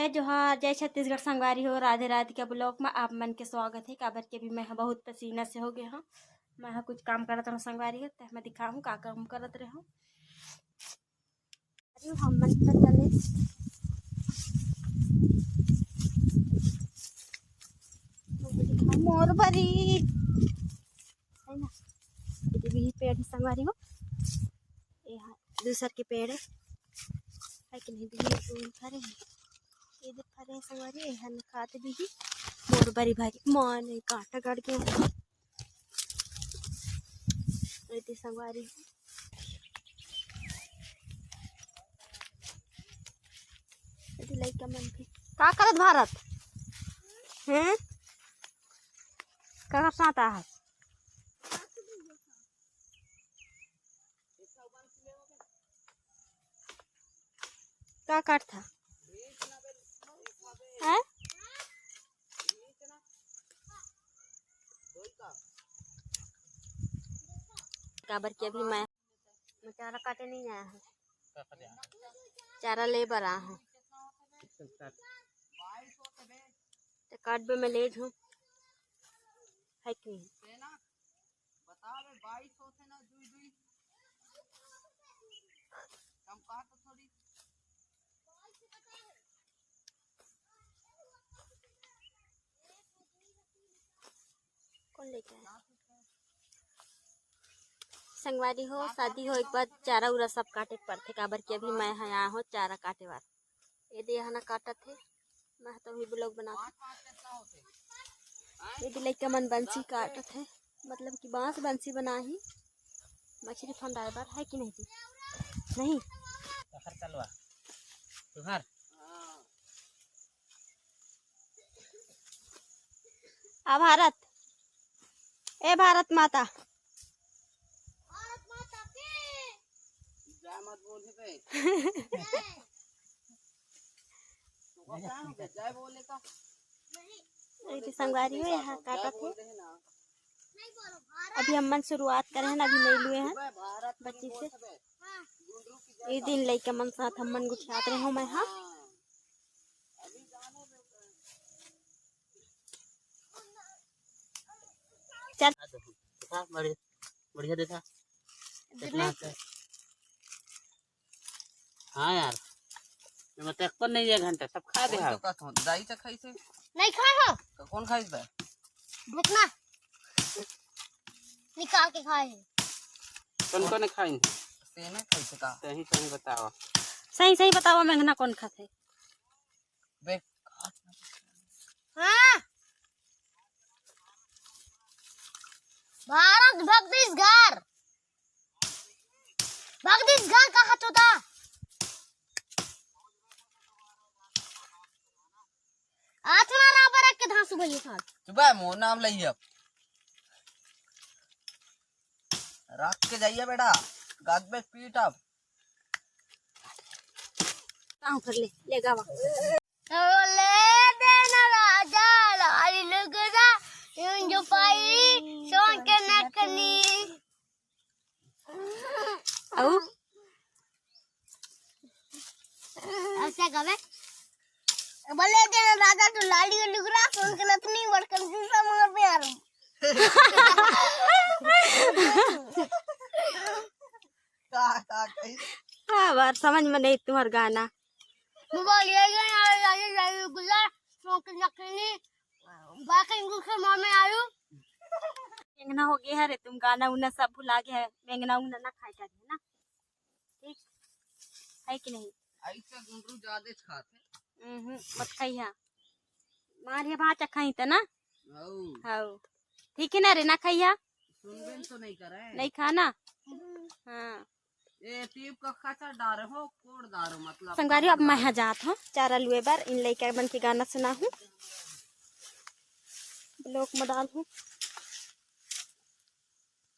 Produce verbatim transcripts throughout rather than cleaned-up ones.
जय जोहार, जय छत्तीसगढ़ संगवारी हो, राधे राधे के vlog में आप मन के स्वागत है। काबर के अभी मैं ह बहुत पसीना से हो गए हूँ, मैं ह कुछ काम करत रहूँ संगवारी हो, ते मैं दिखाहूँ का काम करत रहूँ। अरे हम मन तो चले मोर बरी है ना, ये भी पेड़ है संगवारी हो, ये हा दूसर के पेड़ है, है कि नहीं? दिही फूल फरे हैं, ये दे फरे हैं संगवारी, ये हन खात दिही मोर बरी भारी, माँ नहीं काटा गड़ के, ये दे संगवारी हो। ये दे लइका मन भी का करत भारत हैं, का करत है? का काटथा? हैं? काबर कि अभी मैं, मैं चारा काटे नहीं आया हूँ, चारा ले बर आया हूँ। तो काटबे मैं ले जाऊँ, है कि नहीं? बता बे, बाईस होथे ना, दुई दुई। कम कहा तो थोड़ी। कौन लेके आया? संगवारी हो, शादी हो एक बार चारा उरा सब काटे पड़थे, काबर कि अभी मैं ह आया हो चारा काटे बर। ये दे हना काटत हे, मैं तो भी vlog बनात हूँ। ये दे लइका मन बंसी काटत हे, मतलब कि बांस बंसी बनाही मछली फंदाए बर, है कि नहीं जी? नहीं? तोहर कलवा, तुहर। आ भारत, ए भारत माता। जय मत बोल बे। तो का हो गया? जय बोले का? ए, संगवारी हो, यहाँ काटत हे। अभी हमन शुरुआत करे हन, अभी नहीं लुए हन बच्ची से। ए दिन लइका मन साथ हमन गुठियात रहे हो मैं, हाँ। चल। देखा, बढ़िया, बढ़िया देखा। कितना अच्छा। हाँ यार, मैं तो एको नहीं, एक घंटा सब खा दे। कौन हा तो कहत हो, दाई तो खाई से? नहीं खाए हो? तो कौन खाई बे? देखना, निकाल के खाए हैं। कौन कौन खाई? सेने खाई से का? सही सही बताओ। सही सही बताओ, मेंगना कौन खाते? बे, हाँ। भारत भगदीश घर, भगदीश घर कहा तो था। आत्मा राबर के धांसू भैया साथ। सुबह मोर नाम लइया। रख के जाइए बेटा, गद में पीट अब। ताहू कर ले, ले गावा। ले देना राजा लाली लुगरा, यूं जो पाई सोन के नखनी। अउ? ऐसा गावे। बोले देना राजा तो लाली लुगरा, सोन के नथनी, बड़कन जूसा मोर पे आ रहा। का, का कही? हाँ, बार समझ में नहीं तुम्हार गाना। बोलिए ये यार, लाली, लाली लुगरा, सोन के नथनी, बाकी गुस्सा मोर में आयु। मेंगना हो गया है रे, तुम गाना उना सब भुला गया है। मेंगना उना ना खाए कर ना, ठीक है कि नहीं? ऐसा गुंडरू ज्यादा खाते। हम्म, मत खाइया। मारिया भात खाई त ना। हौ। हौ। ठीक है ना रे, ना खाइया। सुनबे तो नहीं करे। नहीं खाना। हाँ। ए, टीप का खचा डारे हो, कोड़ डारो, मतलब संगवारी, अब मैं ह जात हूँ चारा लुए बर, इन लइका मन के गाना सुना हूँ, vlog में डाल हूँ।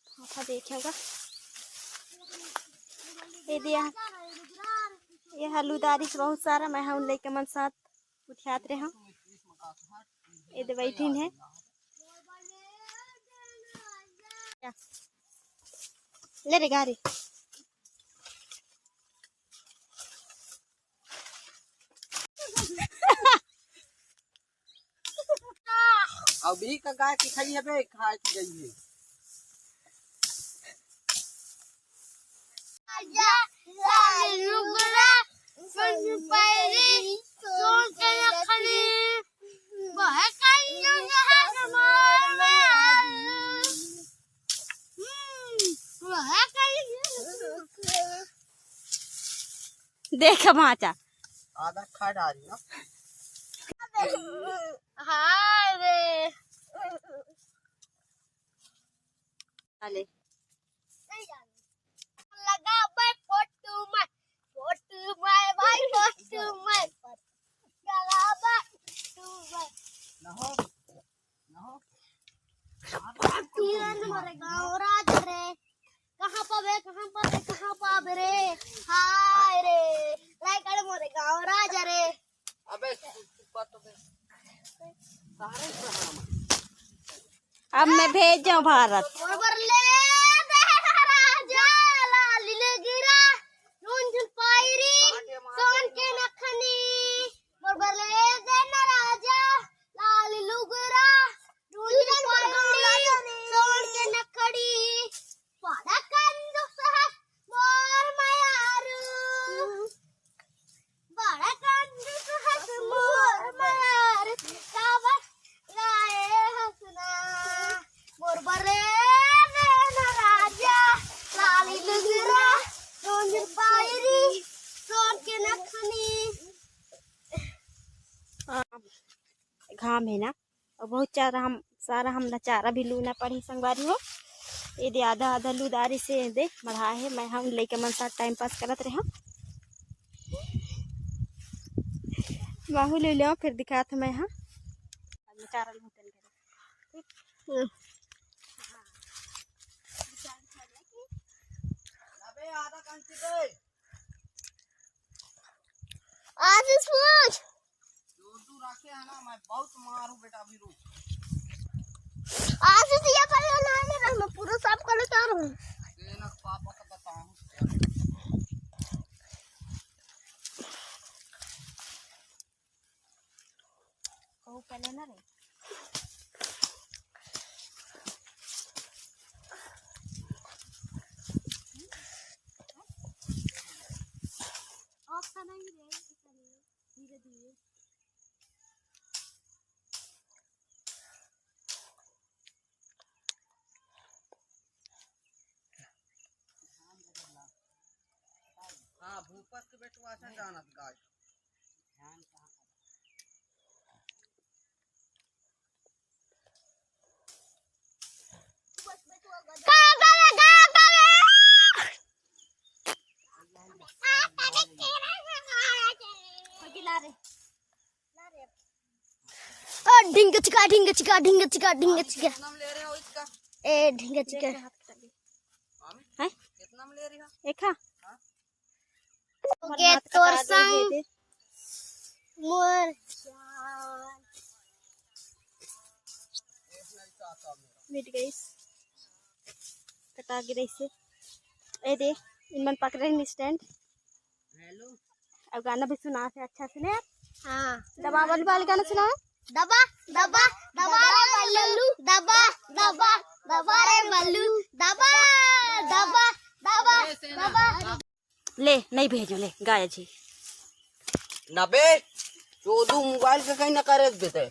हाथा देखे होगा। ये दिया, ये आलू दारी से बहुत सारा, मैं ह उन लइका मन साथ उठियात रहे हूँ। ये दे बैठिन है। ले रे गारी। अभी का गाय के खाई हबे, खाए के गई है। आजा, लाल लुगरा, सोन पैरी, सोन के नखनी, वह कन्या जहाज मार में आलू। हम्म, वह कन्या देख माचा। आधा खा डाली ना। हाय रे। अले। लगा भाई फोटो में, फोटो में भाई, फोटो में। लगा भाई फोटो में। ना हो, ना हो। तीरन मोरे गाँव राज रे। कहाँ पाबे, कहाँ पाबे, कहाँ पाबे रे? हाय रे। रायगढ़ मोरे गाँव राज रे। अबे, सुपर तो बे। सारे प्रणाम। अब मैं भेज जाऊँ भारत। मोर बर ले दे राजा, लाली लुगरा, झुनझुन पैरी, सोन के नखनी। मोर बर ले दे ना राजा, लाली लुगरा, झुनझुन पैरी, सोन के नखनी। बड़ा कंजूस हस मोर मयारू, बड़ा कंजूस हस मोर मयारू, काबर गाए हस ना। मोर बरे रे ना राजा, लाली लुगरा, सोन पैरी, सोन के नखनी। घाम है ना, अउ बहुत चारा हम, सारा हमला चारा भी लूना पड़ही संगवारी हो। ये दे आधा आधा लू दारी से दे मढ़ा है। मैं हम लइका मन साथ टाइम पास करत रहे। माहू ले ले फिर दिखात मैं हाँ। चारा लूँ तन करे। अबे आधा कंची दे। आशीष पूछ। जो तू रखे है ना, मैं बहुत मारू बेटा, अभी रुक। आशीष, ये पर ना, मैं पूरा साफ कर लेता हूँ। ये ना पापा को बताऊँ। कहू पहले ना रे। ऑप्शन नहीं रे, धीरे धीरे। हाँ, भूपत के बेटवा से जानत गाय। ओ ढिंग चिका, ढिंग चिका, ढिंग चिका, ढिंग चिका। कितना में ले रहे हो इसका? ए ढिंग चिका। हैं? कितना में ले रही हो? एक हा? हाँ। ओके, तोर संग मोर मिट गई। कटा गिरे से। ए दे, इनमन पकड़े नहीं स्टैंड। हेलो। अब गाना भी सुना से अच्छा से ने। हाँ। दबा वाली वाली गाना सुना। दबा, दबा, दबा रे बल्लू, दबा, दबा, दबा रे बल्लू, दबा, दबा, दबा। ले, नहीं भेजो, ले, गाया जी। नबे, चोदू मोबाइल के कहीं न करे देते।